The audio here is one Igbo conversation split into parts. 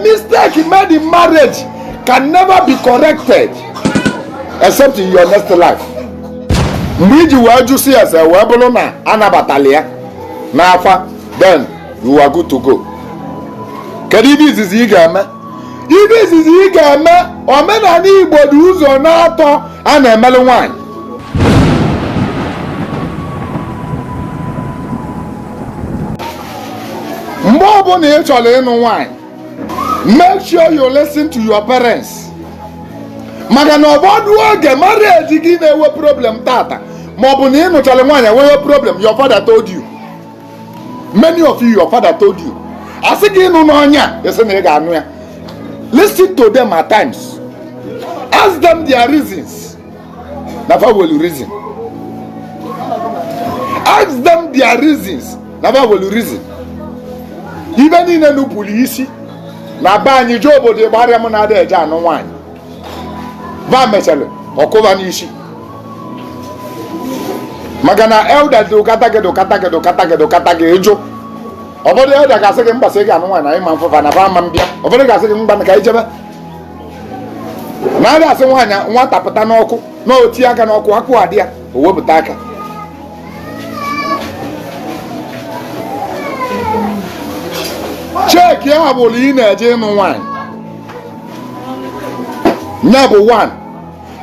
Mistake made in marriage can never be corrected except in your next life. Mgbe iji wee jụsi ese wee bụrụ na anabatala ya n'afa, then you are good to go. Kedu ibe izizi ị ga-eme? Ibe izizi ị ga-eme, omenala Igbo dị ụzọ na-atọ a na-emelụ nwaanyị. Mgbe ọbụla ị chọrọ ịnụ nwaanyị, make sure you listen to your parents, maka na ụfọdụ oge marriage gị na-enwe problem tata, ma ọ bụ na ị nụchara nwaanyị enweghị problem, your father told you. Many of you, your father told you, asị gị ịnụ n'ọnya, esi na ị ga-anụ ya. Listen to them at times, ask them their reasons. Na fa will reason. Ask them their reasons, na fa will reason. Ibe niile nupụrụ isi na be anyị jee obodo ịgbarịa m na-ada eje anụ nwaanyị, ba mechara ọkụba n'isi, maka na elder dụkata gị, dụkata gị, dụkata gị, dụkata gị, ịjụ. Ụfọdụ elder ga-asị gị mgbasa ị ga-anụ nwaanyị na ịma mfụfa na ba ama mbịa. Ụfọdụ ga-asị gị mgba ka ijebe na a ga-asị nwaanyị nwata pụta n'ọkụ na oti aka n'ọkụ, akụ adị ya, o wepụta aka. Cheki agbụrụ ị na-eje ịnụ nwaanyị, nya bụ one.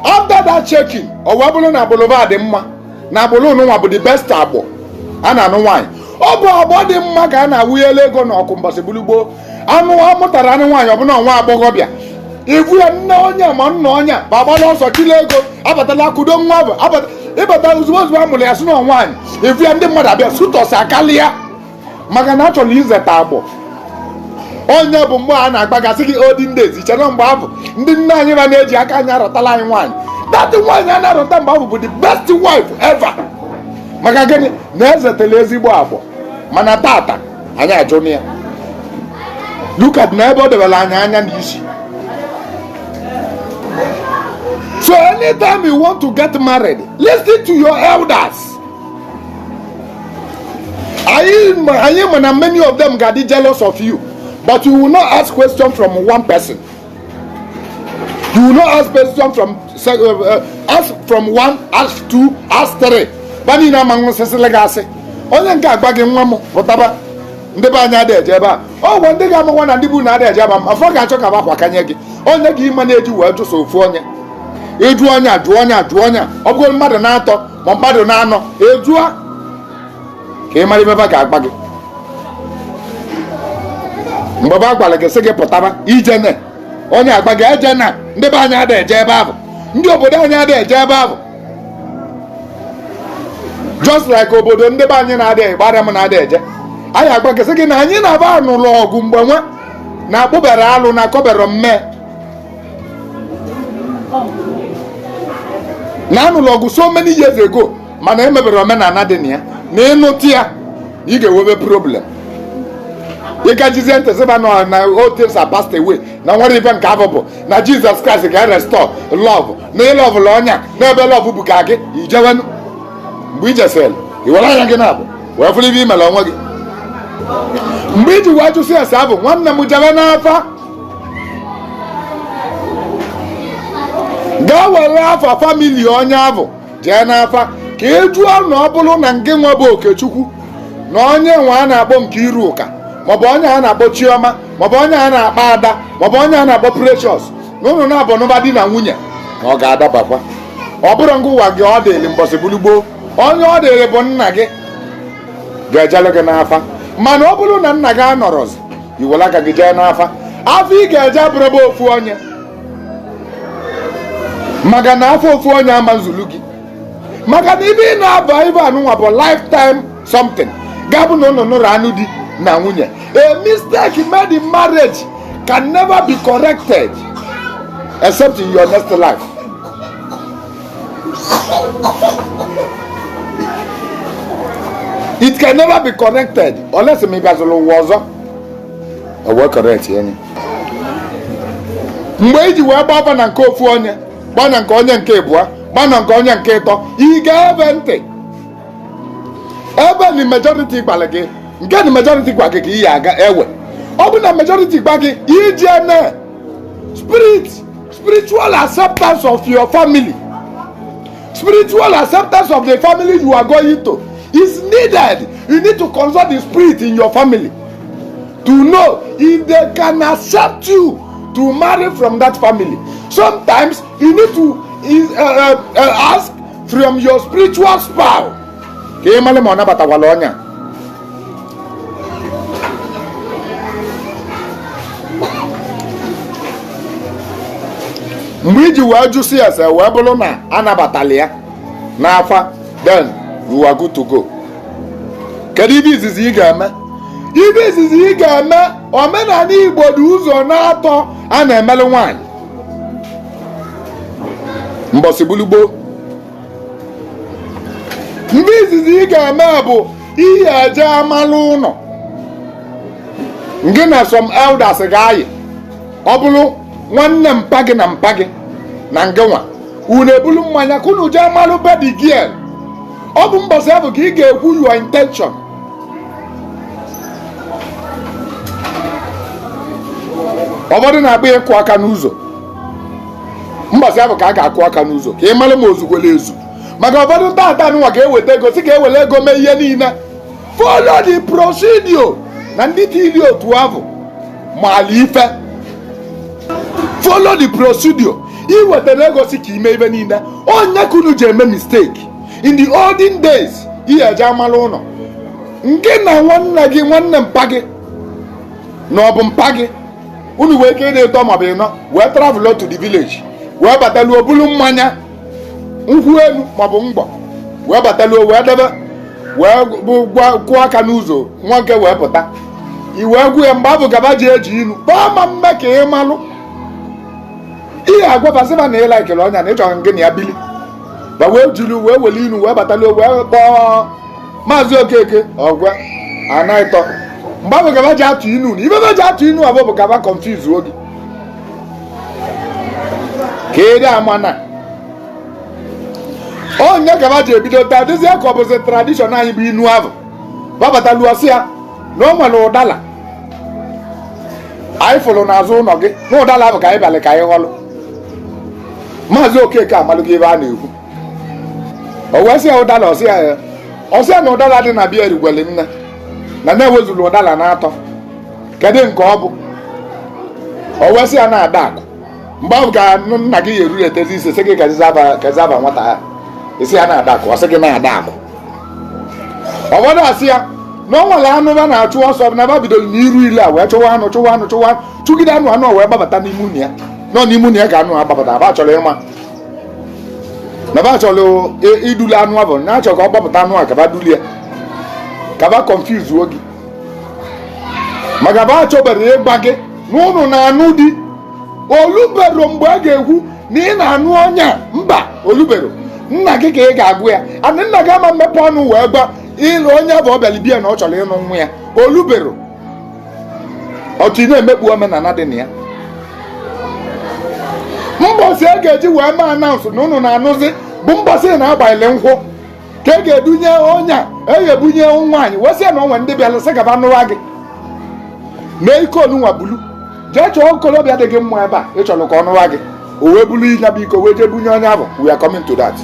After that checking, ọ wee bụrụ na agbụrụ ba dị mma, na agbụrụ nwa bụ the best agbụ a na-anụ nwaanyị. Ọ bụ agbọ dị mma ka a na-awụnyelu ego na ọkụ mbọsị bulu gboo. Anụ amụtara anụ nwaanyị ọbụla nwa agbọghọbịa, ivu ya nne onye ma nna onye bụ agbala ọsọ chile ego abatala akụdo nwa bụ abata ịbata ozugbo ozugbo a mụrụ ya, sị na nwaanyị. Ivu ya ndị mmadụ abịa sutọsi akalịa, maka na a chọrọ izeta agbọ. Onye bụ mgbe a na-agbagasị gị olden days, chere mgbe ahụ ndị nne anyị ma na-eji aka anyị arọtala anyị nwaanyị. That nwaanyị a na-arọta mgbe ahụ bụ the best wife ever. Maka gịnị? Na ezetela ezigbo agbọ. Mana tata anyị ajụna ya. Look at na ebe ọ debere anyị anya n'isi. So anytime you want to get married, listen to your elders. Anyị ma na many of them ga-adị jealous of you, but you will not ask question from one person. You will not ask question from ask from one, ask two, ask three. Ba niile ama nwụsịsịlị gị asị. Onye nke agba gị, nwa m pụtaba, ndị be anyị adịghị eje ebe a. Ọ gwa ndị ga-amakwa na ndị bụ na adịghị eje ebe a, ma afọ ga-achọ ka bakwakanye gị. Onye gị ịma na-eji wee jụso ofu onye, ịjụ onye a, jụọ onye a, jụọ onye a, ọ bụrụ mmadụ na-atọ ma mmadụ na-anọ, ejụa ka ị mara ibe ba ga-agba gị. Mgbe ba gwara gị sị gị pụtaba ijene, onye agba gị eje na ndị be anyị adịghị eje ebe ahụ, ndị obodo anyị adịghị eje ebe ahụ. Just like obodo ndị be anyị na-adịghị gbara m na-adịghị eje, anyị agba gị sị gị na anyị na-aba anụlụ ọgụ mgbe nwe na-akpụbere alụ na akọbere mme na anụlụ ọgụ so many years ago, mana emebere omenala dị na ya na ịnụtụ ya ị ga-ewebe problem. Ịgajizie ntị sịba na na all things are passed away, na nwere ife nke afọ bụ na Jesus Christ ga-restore love na ịlọvụla ọnya n'ebe love bụ ka gị ijewenu. Mgbe ijesịrị, i were anya gị na-abụ wee fụrụ ibe imere onwe gị. Mgbe iji wee jụsị ese abụ, nwanne m, jebe n'afa, gaa were afa family onye ahụ jee n'afa ka ị jụọ na ọ bụrụ na ngị nwa bụ Okechukwu na onye nwe a na-akpọ Nkiruka, maọbụ onye a na-akpọ Chioma, maọbụ onye a na-akpọ Ada, maọbụ onye a na-akpọ Precious, na ụnụ na-abụ nụba di na nwunye, na ọ ga-adabakwa. Ọ bụrụ ngị ụwa gị ọ dịrị mbọsị bulu gboo, onye ọ dịrị bụ nna gị ga-ejelu gị n'afa. Mana ọ bụrụ na nna gị anọrọzi, iwere aka gị jee n'afa. Afọ ị ga-eje abụrụba ofu onye, maka na afọ ofu onye ama nzulu gị, maka na ibe ị na-aba ibe anụnwa bụ lifetime something ga-abụ na ụnụ nụrụ anụ di na nwunye. A mistake made in marriage can never be corrected except in your next life. It can never be corrected unless ma ị bịazụrụ ụwa ọzọ o wee correct ya. Mgbe iji wee gbaa na nke ofu onye, gbaa na nke onye nke ịbụa, gbaa na nke onye nke ịtọ, ị ga-ebe ntị ebe ni majority gwara gị, nke ni majority gwa gị ka ị ya aga ewe. Ọ bụ na majority gba gị ijene spirit, spiritual acceptance of your family, spiritual acceptance of the family you are going to is needed. You need to consult the spirit in your family to know if they can accept you to marry from that family. Sometimes you need to ask from your spiritual spouse ka ị mara ma ọ nabatakwala ọnya. Mgbe iji wee jụsi ese wee bụrụ na anabatala ya n'afa, then you are good to go. Kedu ibe izizi ị ga-eme? Ibe izizi ị ga-eme, omenala Igbo dị ụzọ na-atọ a na-emelụ nwaanyị mbọsị bulugbo. Mgbe izizi ị ga-eme bụ ihe eje amalụ ụlọ gị na some elders ga-ayị. Ọ bụrụ nwanne mpa gị na mpa gị na ngịnwa, unu ebulu mmanya ka unu jee malụ be the girl. Ọ bụ mbọsị ahụ ka ị ga-ekwu your intention. Ụfọdụ na-akpọ ịkụ aka n'ụzọ. Mbọsị ahụ ka a ga-akụ aka n'ụzọ ka ị mara ma ozugbola ezu, maka ụfọdụ tata nwa ga-eweta ego si ka ewere ego mee ihe niile. Follow the procedure na ndị tili otu ahụ maala ife. Follow the procedure. Iwetara ego si ka ime ife niile, onye ka unu ji eme mistake. In the olden days, ihe eje amala ụlọ nke na nwanne gị, nwanne mpa gị na ọ bụ mpa gị, unu wee ike ịdị ịtọ maọbụ ịnọ wee travel to the village, wee bataluo, bulu mmanya nkwụ elu maọbụ mgbọ, wee bataluo, wee debe, wee bụ gwa kụọ aka n'ụzọ. Nwoke wee pụta, i wee gwu ya. Mgbe abụ gaba ji eji inu kpọọ ma mme ka ị malụ ihe agwabasịba na ịla ekele ọnya na ịchọrọ gị na ya bili ba, wee jiri wee wele inu wee bataluo, wee kpọọ Maazị Okeke ọgwa anaịtọ. Mgbe ahụ gaba ji atụ inu na ibe ji atụ inu abụọ bụ gaba confuse oge ka ị dị ama na onye gaba ji ebido taa dịzie ka ọ bụzi tradition anyị bụ inu ahụ. Babataluo, sị ya na o nwere ụdala anyị fụrụ n'azụ ụlọ gị, na ụdala ahụ ka anyị bịara ka anyị ghọlụ. Maazị Okeke amalụgo ebe a na-ekwu. O wee sị ya ụdala, ọsị ya ya, ọsị ya na ụdala dị na bịa erigwele nne na na-ewezuru ụdala na-atọ, kedu nke ọ bụ? O wee sị ya na ada akụ. Mgbe ahụ ka nna gị ya eruru etezi ise, sị gị kezaba nwata ya, isi ya na ada akụ. Ọ sị gị na ada akụ. Ọfọdụ asị ya na ọ nwere anụ ba na-achụ ọsọ, na ba bidoro n'iru ile a wee chụwa anụ, chụwa anụ, chụwa anụ, chụgide anụ, anụ wee gbabata n'ime unu ya. Nọ n'ime unu ya ka anụ a gbabata. Ba chọrọ ịma na ba chọrọ iduli anụ ahụ, na achọ ka ọ gbapụta anụ a ka ba dulie, ka ba confuse gị, maka ba chọbere ịgba gị na ụnụ na-anụ di. Olubero mgbe a ga-ekwu na ị na-anụ ọnya mba, olubero nna gị ka ị ga-agụ ya ana nna gị ama mmepe ọnụ wee gba ịlụ onye bụ ọ bịara bịa na ọ chọrọ ịnụ nwa ya. Olubero otu ị na-emekpu omenala dị na ya. Mbọsị a ga-eji wee mee announce na ụnụ na-anụzi bụ mbọsị na-agbanyele nkwụ, ka e ga-edunye onye a e ga-ebunye nwaanyị, wee sị ya na onwe ndị bịara sị gaba nụwa gị. Mee ike onunwa bulu jee chọọ okorobịa dị gị mma ebe a ị chọrọ ka ọ nụwa gị, o wee bulu ịnya bụ iko wee jee bunye onye ahụ. We are coming to that.